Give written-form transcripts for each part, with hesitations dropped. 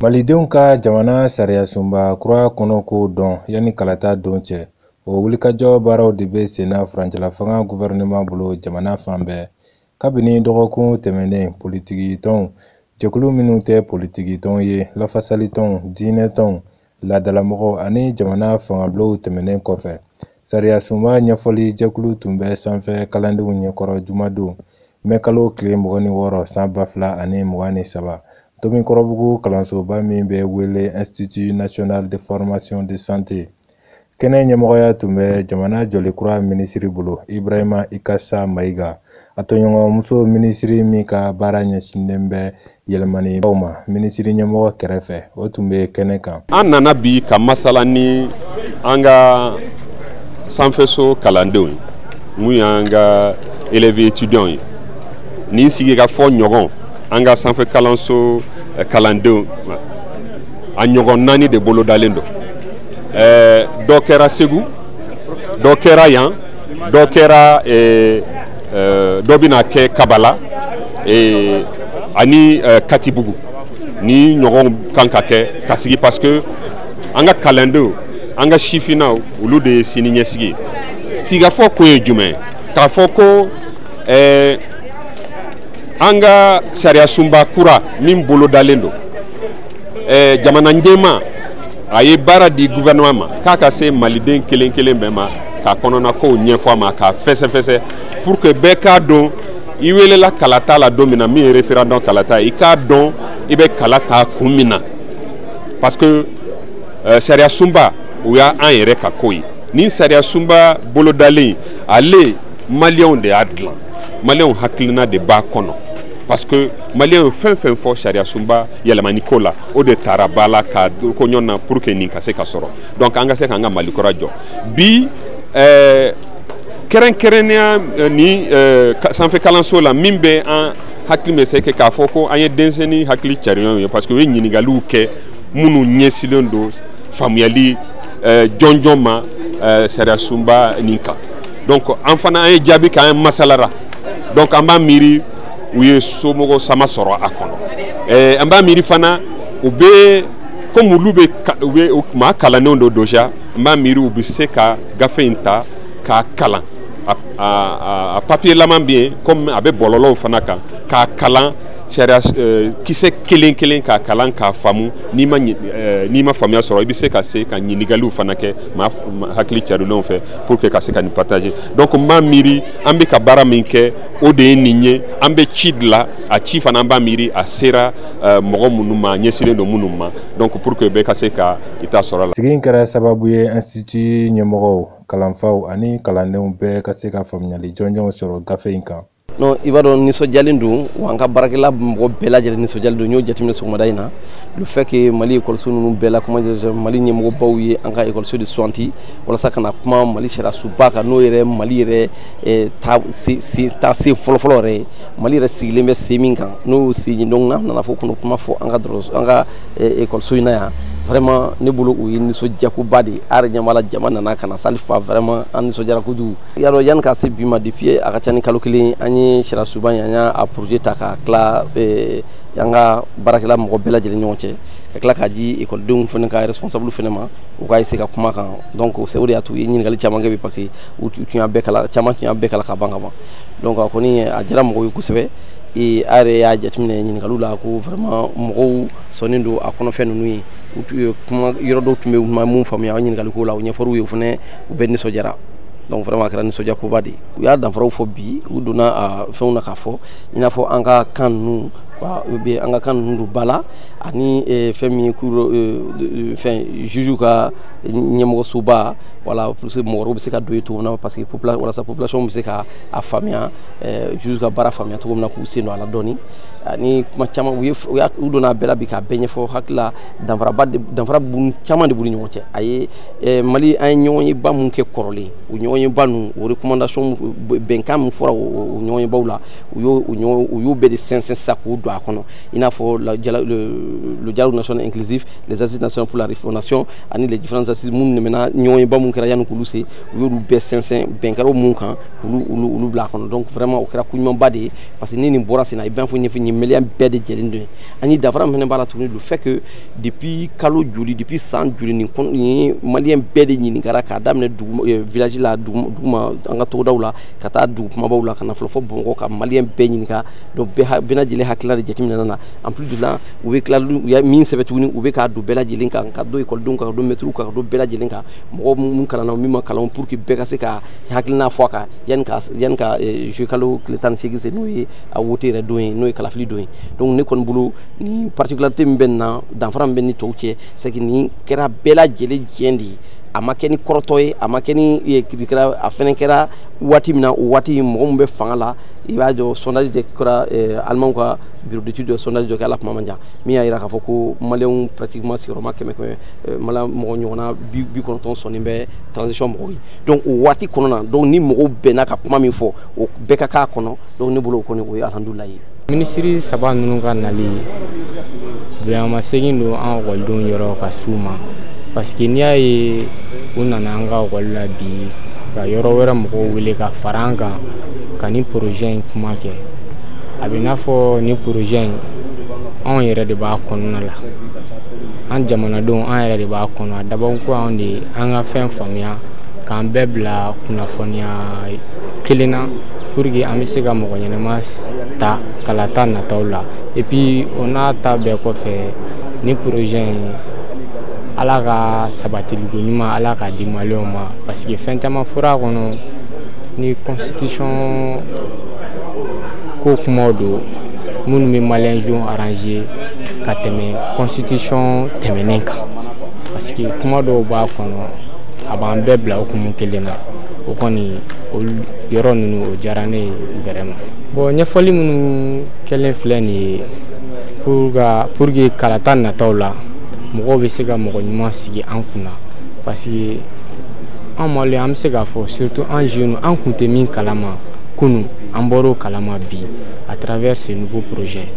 Malidenw ka jamana sariyasunba kura kɔnɔko dɔn yanni kalata don cɛ, o wulikajɔ baaraw de bɛ senna furancɛlafanga gouvernement bolo jamana fan bɛɛ. Kabini dɔgɔkun tɛmɛnen, politikitɔnw, jɛkulu minnu tɛ politikitɔnw ye, lafasalitɔnw, diinɛtɔnw, laadalamɔgɔw ani jamana fangabulonw tɛmɛnen kɔfɛ, sariyasunba ɲɛfɔli jɛkulu tun bɛ sanfɛ kalandenw ɲɛkɔrɔ jumadon mɛkalo tile 26 san 2023, Tomikɔrɔbugu kalansoba min bɛ wele Institut national de formation de santé. Kɛnɛ ɲɛmɔgɔya tun bɛ jamana jɔli kura minisiri bolo, Ibrahima Ikasa Mayiga. A tɔɲɔgɔnmuso minisiri min ka baara ɲɛsinnen bɛ yɛlɛmanibaw ma minisiri ɲɛmɔgɔ kɛrɛfɛ, o tun bɛ kɛnɛ kan. An nana bi ka masala ni an ka sanfɛso kalandenw ye, mun y'an ka élèves étudiants ye. Nin sigi ka fɔ ɲɔgɔn an ka sanfɛ kalanso kalandenw, a ɲɔgɔn 4 de bolodalen don. Dɔ kɛra Segu, dɔ kɛra yan, dɔ kɛra dɔ bɛna kɛ Kabala ani Katibugu. Ni ɲɔgɔn kan ka kɛ ka sigi, parce que an ka kalandenw, an ka sifinnaw, olu de ye sini ɲɛsigi ye. Sigikafɔ ko ye jumɛn ye? K'a fɔ ko an ka sariyasunba kura min bolodalen don, jamana ɲɛmaa a ye baara di gouvernement ma k'a ka se maliden kelen kelen bɛɛ ma, k'a kɔnɔna kow ɲɛfɔ a ma, k'a fɛsɛfɛsɛ pour que bɛɛ k'a dɔn i welela kalata la don min na, min ye référendum kalata ye, i k'a dɔn i bɛ kala ta kun min na. Parce que sariyasunba, o y'an yɛrɛ ka ko ye. Nin sariyasunba bolodalen, ale maliyɛnw de y'a dilan, maliyɛnw hakilina de b'a kɔnɔ. Parce que maliyɛnw fɛn fɛn fɔ sariyasunba yɛlɛmani ko la, o de taara ba la ka ko ɲɔgɔn na pour que nin ka se ka sɔrɔ. Donc an ka se k'an ka Mali kura jɔ bi, kɛrɛnkɛrɛnnenya ni sanfɛ kalanso la, min bɛ an hakili bɛ se kɛ k'a fɔ ko an ye denmisɛnnin hakili cariɲɔgɔnw ye, parce que u ye ɲininkaliw kɛ minnu ɲɛsinnen don faamuyali jɔnjɔn ma sariyasunba nin kan. Donc an fana an ye jaabi k'an masalara. Donc an b'a miiri u ye somɔgɔ sama sɔrɔ a kɔnɔ. An b'a miiri fana u bɛ komi olu bɛ u bɛ maa kalannenw don déjà, an b'a miiri u bɛ se ka gafe in ta k'a kalan. A papier laban bɛ yen, komi a bɛ bɔlɔlɔw fana kan, k'a kalan sariya kisɛ kelen kelen, k'a kalan k'a faamu. N'i ma faamuya sɔrɔ, i bɛ se ka ɲininkaliw fana kɛ maa hakili carilenw fɛ pour que ka se ka nin partager. Donc n b'a miiri an bɛ ka baara min kɛ, o de ye nin ye. An bɛ ci dilan, a ci fana an b'a miiri a sera mɔgɔ minnu ma, a ɲɛsinnen don minnu ma, donc pour que bɛɛ ka se ka i ta sɔrɔ a la. Sigi in kɛra sababu ye institut ɲɛmɔgɔw, kalanfaw ani kalandenw bɛɛ ka se ka faamuyali jɔnjɔnw sɔrɔ gafe in kan. Non, i b'a dɔn nisɔndiyalen don wa, an ka baarakɛla mɔgɔ bɛɛ lajɛlen nisɔndiyalen don. N y'o jateminɛ sɔgɔmada in na, le fait que Mali ekɔliso ninnu bɛɛ la, comment dirais-je, Mali ɲɛmɔgɔbaw ye an ka ekɔliso de suganti walasa ka na kuma Mali sariyasunba kan, n'o yɛrɛ Mali yɛrɛ taa se fɔlɔfɔlɔ yɛrɛ ye, Mali yɛrɛ sigilen bɛ sen min kan, n'o sen ye. Donc n'an nana fɔ k'o kuma fɔ an ka an ka ekɔliso in na yan, vraiment ne bolo o ye nisɔndiyakoba de ye. A yɛrɛ ɲɛ b'a la, jama nana ka na salle fa, vraiment an nisɔndiyara kojugu. I y'a dɔn, yanni ka se bi ma, depuis a ka ca ni kalo 1, an ye sariyasunba in, an y'a projet ta ka tila an ka baarakɛla mɔgɔ bɛɛ lajɛlen ɲɔgɔn cɛ, ka tila k'a di ekɔlidenw fana ka responsable fana ma, u ka essayer ka kuma kan. Donc o de y'a to u ye ɲininkali caman kɛ bi, parce que u tun y'a bɛɛ kalan, caman tun y'a bɛɛ kalan ka ban ka ban. Donc a kɔni a diyara mɔgɔw ye kosɛbɛ. Et a yɛrɛ y'a jateminɛ ɲininkaliw la ko vraiment mɔgɔw sɔnnen don a kɔnɔfɛn ninnu ye. U tun ye kuma yɔrɔ dɔw tun bɛ yen, u ma mun faamuya o ɲininkali ko la, o ɲɛfɔr'u ye, o fana u bɛɛ nisɔndiyara. Donc vraiment a kɛra nisɔndiyakoba de ye. U y'a danfaraw fɔ bi, u donna a fɛnw na k'a fɔ i n'a fɔ an ka kan ninnu, u bɛ an ka kan ninnu don ba la, ani fɛn min ye cour fɛn juge ka ɲɛmɔgɔsoba, wala pour que mɔgɔ wɛrɛw bɛ se ka don yen cogo min na, parce que walasa population bɛ se ka a faamuya, juge ka baara faamuya cogo min na, k'u sen don a la dɔɔni. Ani kuma caman u ye, u donna a bɛɛ la bi k'a bɛɛ ɲɛfɔ. Hakili la danfara caman de b'u ni ɲɔgɔn cɛ. A ye Mali an ye ɲɔgɔnyeba mun kɛ kɔrɔlen, o ɲɔgɔnyeba ninnu, o recommandation bɛnkan min fɔra o ɲɔgɔnyebaw la, u y'o bɛɛ de sɛnsɛn sisan k'o don don a kɔnɔ, i n'a fɔ le dialogue national inclusif, les assises nationales pour la refondation ani les différentes assises minnu nɛmɛna ɲɔgɔnyeba mun kɛra yanni k'olu se, u y'olu bɛɛ sɛnsɛn bɛn kɛra mun kan olu bila a kɔnɔ. Donc vraiment o kɛra ko ɲumanba de ye, parce que ni nin bɔra sen na, i b'a fɔ ɲɛfɛ nin maliyɛn bɛɛ de jɛlen don. Ani danfara min fana b'a la tuguni, le fait que depuis kalo joli, depuis san joli, nin maliyɛn bɛɛ de ɲininkara k'a daminɛ dugu village la, duguma an ka togodaw la, ka taa dugu kumabaw la, ka na fɔlɔ fɔ Bamakɔ, ka maliyɛn bɛɛ ɲininka. Donc bɛɛ lajɛlen hakilina de jateminɛ na. En plus de la, u bɛ tila u ye min sɛbɛn tuguni, u bɛ k'a don bɛɛ lajɛlen kan, ka don ekɔlidenw kan, ka don mɛtiriw kan, ka don bɛɛ lajɛlen kan, mɔgɔ minnu kalanna, min ma kalan, pour que bɛɛ ka se ka hakilina fɔ a kan yanni ka juillet kalo tile 18 se, n'o ye a wote yɛrɛ don ye, n'o ye kalafili don ye. Donc ne kɔni bolo, ni particularité min bɛ nin na, danfara min bɛ ni tɔw cɛ, c'est que nin kɛra bɛɛ lajɛlen jɛn de ye. A ma kɛ ni kɔrɔtɔ ye, a ma kɛ ni kirikira, a fɛnɛ kɛra waati min na, o waati mɔgɔ min bɛ fanga la, i b'a dɔn sondage de kɛra, Allemand ka bureau d'étude de sondage dɔ kɛ, ala kuma man jan, min y'a jira k'a fɔ ko maliyɛnw pratiquement sigiyɔrɔma 100 mala mɔgɔ ɲɔgɔnna 90 sɔnni bɛ transition mɔgɔw ye. Donc o waati kɔnɔna na, donc ni mɔgɔw bɛnna ka kuma min fɔ, o bɛɛ ka k'a kɔnɔ. Donc ne bolo, o kɔni o ye alhamdulilayi ye. Minisiri saba ninnu ka nali, bonyamasegin don an ekɔlidenw yɔrɔ ka s'u ma, parce que n'i y'a ye u nana an ka ekɔli la bi, ka yɔrɔ wɛrɛ mɔgɔw wele ka fara an kan ka nin projet in kuma kɛ, a bɛ n'a fɔ nin projet in anw yɛrɛ de b'a kɔnɔna la, an jamanadenw, an yɛrɛ de b'a kɔnɔ. A dabɔ ko anw de an ka fɛn faamuya, k'an bɛɛ bila kunnafoniya kelen na, pour que an bɛ se ka mɔgɔ ɲɛnama ta kalata nataw la. Et puis o n'a ta bɛɛ kɔfɛ, ni projet in, ala ka sabatiliko ɲuman, ala k'a di maliyɛnw ma, parce que fɛn caman fɔra a kɔnɔ, ni constitution ko kumaw don minnu bɛ maliyɛn arranger ka tɛmɛ constitution tɛmɛnen kan, parce que kuma dɔw b'a kɔnɔ, a b'an bɛɛ bila hukumu kelen na. O kɔni, o yɔrɔ ninnu, o diyara ne ye vraiment. Bon, ɲɛfɔli minnu kɛlen filɛ nin ye, pour que kalata nataw la, mɔgɔw bɛ se ka mɔgɔ ɲuman sigi an kunna, parce que an maliyɛn, an bɛ se k'a fɔ surtout an jeunes, an kun tɛ min kalama kunun, an bɔr'o kalama bi à travers ce nouveau projet.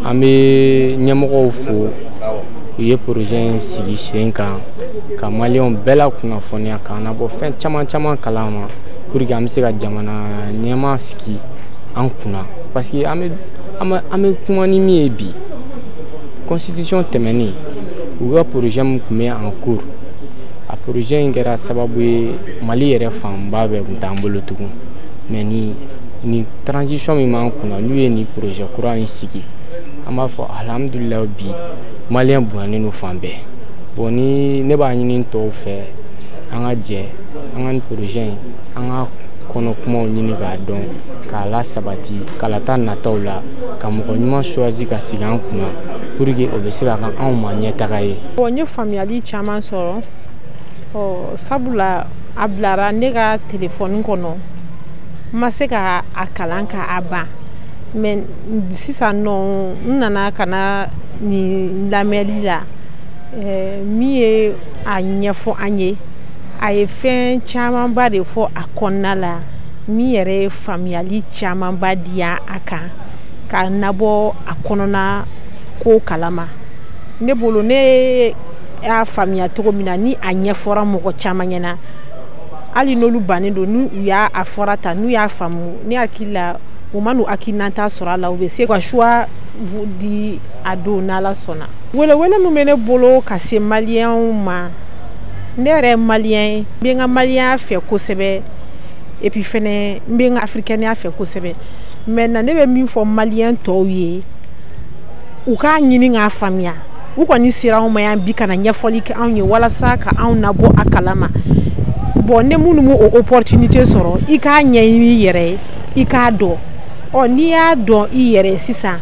An bɛ ɲɛmɔgɔw fo, u ye projet in sigi sen kan ka maliyɛnw bɛɛ la kunnafoniya, k'an nabɔ fɛn caman caman kalama, pour que an bɛ se ka jamana ɲɛmaa sigi an kunna, parce que an bɛ kuma ni min ye bi, constitution tɛmɛnen, u ka projet min tun bɛ en cours, a projet in kɛra sababu ye Mali yɛrɛ fanba bɛɛ tun t'an bolo tugun. Mais ni transition min b'an kunna, n'u ye nin projet kura in sigi, an b'a fɔ alhamdulilayi, bi maliyɛn bonyanen don fan bɛɛ. Bon, ni ne b'a ɲini tɔw fɛ, an ka jɛ an ka nin projet in, an ka kɔnɔ kumaw ɲini k'a dɔn, k'a lasabati kalata nataw la, ka mɔgɔ ɲuman choisi ka sigi an kunna, pour que o bɛ se ka kɛ anw ma ɲɛtaga ye. Bon, n ye faamuyali caman sɔrɔ, ɔ sabula a bilara ne ka telefɔni kɔnɔ, n ma se ka a kalan k'a ban, mais sisan nɔ n nana ka na nin lamɛnli la, min ye a ɲɛfɔ an ye, a ye fɛn camanba de fɔ a kɔnɔna la, min yɛrɛ ye faamuyali camanba di a kan ka nabɔ a kɔnɔna ko kalama. Ne bolo, ne y'a faamuya cogo min na, ni a ɲɛfɔra mɔgɔ caman ɲɛna, hali n'olu bannen don, n'u y'a a fɔra ta, n'u y'a faamu, ne hakili la u ma n'u hakilinata sɔrɔ a la, u bɛ se ka choix di a don n'Ala sɔnna. Welewele min bɛ ne bolo ka se maliyɛnw ma, ne yɛrɛ ye maliyɛn ye, n bɛ n ka maliyɛnya fɛ kosɛbɛ, et puis fɛnɛ n bɛ n ka africaine fɛ kosɛbɛ. Maintenant ne bɛ min fɔ maliyɛn tɔw ye, u k'a ɲini k'a faamuya. U kɔni sera anw ma yan bi ka na ɲɛfɔli kɛ anw ye walasa ka anw nabɔ a kalama. Bon, ne minnu m'o opportunité sɔrɔ, i k'a ɲɛɲini i yɛrɛ ye, i k'a dɔn. Ɔ n'i y'a dɔn i yɛrɛ ye sisan,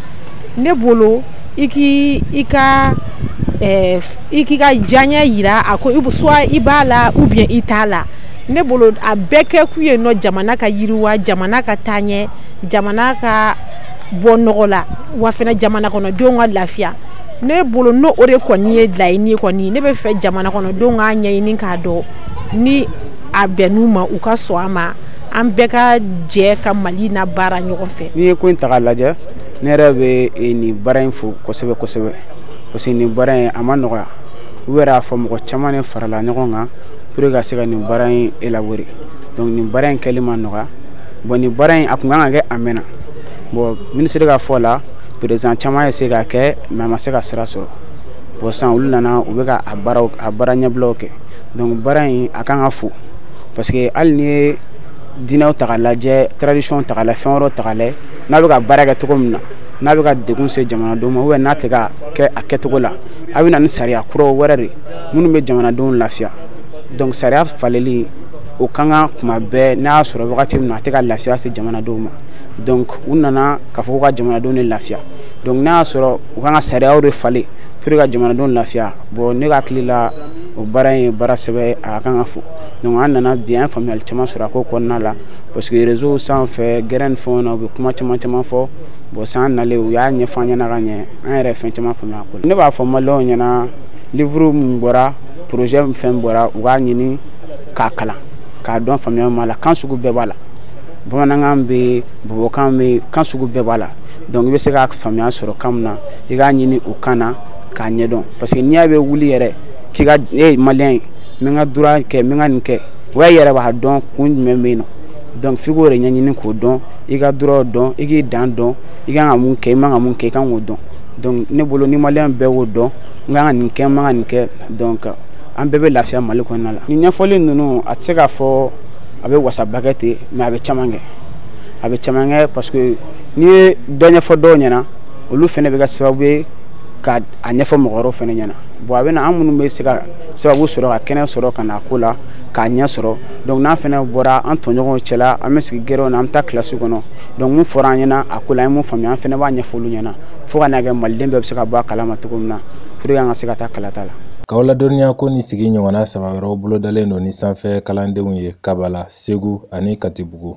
ne bolo i k'i ka i k'i ka diyaɲɛ yira a ko, soit i b'a la ou bien i t'a la. Ne bolo, a bɛɛ kɛ kun ye nɔ jamana ka yiriwa, jamana ka taaɲɛ, jamana ka bɔ nɔgɔ la, wa fɛnɛ jamana kɔnɔdenw ka lafiya. Ne bolo, n'o o de kɔni ye laɲini kɔni, ne bɛ fɛ jamana kɔnɔdenw k'a ɲɛɲini k'a dɔn, ni a bɛnn'u ma, u ka sɔn a ma, an bɛɛ ka jɛ ka Mali na baara ɲɔgɔn fɛ. N'i ye ko in ta k'a lajɛ, Ne yɛrɛ bɛ nin baara in fo kosɛbɛ kosɛbɛ, parce que nin baara in a ma nɔgɔya. U yɛrɛ y'a fɔ mɔgɔ caman de farala ɲɔgɔn kan pour que ka se ka nin baara in élaborer. Donc nin baara in kɛli ma nɔgɔya. Bon, nin baara in a kun kan ka kɛ a mɛnna. Bon, ministre ka fɔ la, président caman ye se k'a kɛ, mais a ma se ka sira sɔrɔ. Bon, sisan olu nana, u bɛ ka a baaraw, a baara ɲɛbilaw kɛ. Donc baara in a kan ka fo, parce que hali ni ye diinɛw ta k'a lajɛ, tradition ta k'a lajɛ, fɛn wɛrɛw ta k'a lajɛ, n'a bɛ ka baara kɛ cogo min na, n'a bɛ ka degun se jamanadenw ma, ou bien n'a tɛ ka kɛ a kɛcogo la, a bɛ na ni sariya kuraw wɛrɛ de minnu bɛ jamanadenw lafiya. Donc sariya falenli o kan ka kuma bɛɛ, n'a y'a sɔrɔ wagati min na a tɛ ka lafiya se jamanadenw ma. Donc u nana k'a fɔ ko ka jamanadenw de lafiya. Donc n'a y'a sɔrɔ u kan ka sariyaw de falen pour que ka jamanadenw lafiya, bon, ne ka hakili la, o baara in ye baara sɛbɛ, a kan ka fo. Donc an nana bi, an ye faamuyali caman sɔrɔ a ko kɔnɔna la, parce que réseau sanfɛ, gɛrɛn ni fɛnw na, u bɛ kuma caman caman fɔ. Bon, san nalen, u y'a ɲɛfɔ an ɲɛna ka ɲɛ, an yɛrɛ ye fɛn caman faamuya a ko la. Ne b'a fɔ maliyɛnw ɲɛna, livre min bɔra, projet min fɛn bɔra, u k'a ɲini k'a kalan k'a dɔn, faamuya min b'a la. Kan sugu bɛɛ b'a la, bamanankan bɛ yen, bɔbɔkan bɛ yen, kan sugu bɛɛ b'a la. Donc i bɛ se ka faamuya sɔrɔ kan min na, i k'a ɲini o kan na k'a ɲɛdɔn, parce que n'i y'a bɛ wuli yɛrɛ k'i ka e ye maliyɛn ye, n bɛ n ka droit kɛ, n bɛ n ka nin kɛ, o yɛrɛ b'a dɔn kun jumɛn bɛ yen nɔ. Donc f'i k'o de ɲɛɲini k'o dɔn, i ka droit dɔn, i k'i dan dɔn, i kan ka mun kɛ, i man ka mun kɛ, i kan k'o dɔn. Donc ne bolo, ni maliyɛn bɛɛ k'o dɔn, n kan ka nin kɛ, n man ka nin kɛ, donc an bɛɛ bɛ lafiya Mali kɔnɔna la. Nin ɲɛfɔli ninnu, a tɛ se k'a fɔ a bɛ wasaba kɛ ten, mais a bɛ caman kɛ, a bɛ caman kɛ, parce que n'i ye dɔ ɲɛfɔ dɔw ɲɛna, olu fana bɛ kɛ sababu ye ka a ɲɛfɔ mɔgɔ wɛrɛw fana ɲɛna. Bon, a bɛ na an minnu bɛ se ka sababu sɔrɔ ka kɛnɛ sɔrɔ ka na ko la k'a ɲɛ sɔrɔ. Donc n'an fana bɔra an tɔɲɔgɔnw cɛla, an bɛ sigi gɛrɛnw na, an bɛ taa kilasi kɔnɔ. Donc mun fɔra an ɲɛna a ko la, an ye mun faamuya, an fana b'a ɲɛfɔ olu ɲɛna, fo ka n'a kɛ maliden bɛɛ bɛ se ka bɔ a kalama cogo min na, pour que an ka se ka taa kalata la. K'aw ladɔnniya ko ni sigi ɲɔgɔnna saba wɛrɛw bolodalen don ni sanfɛ kalandenw ye Kabala, Segu ani Katibugu.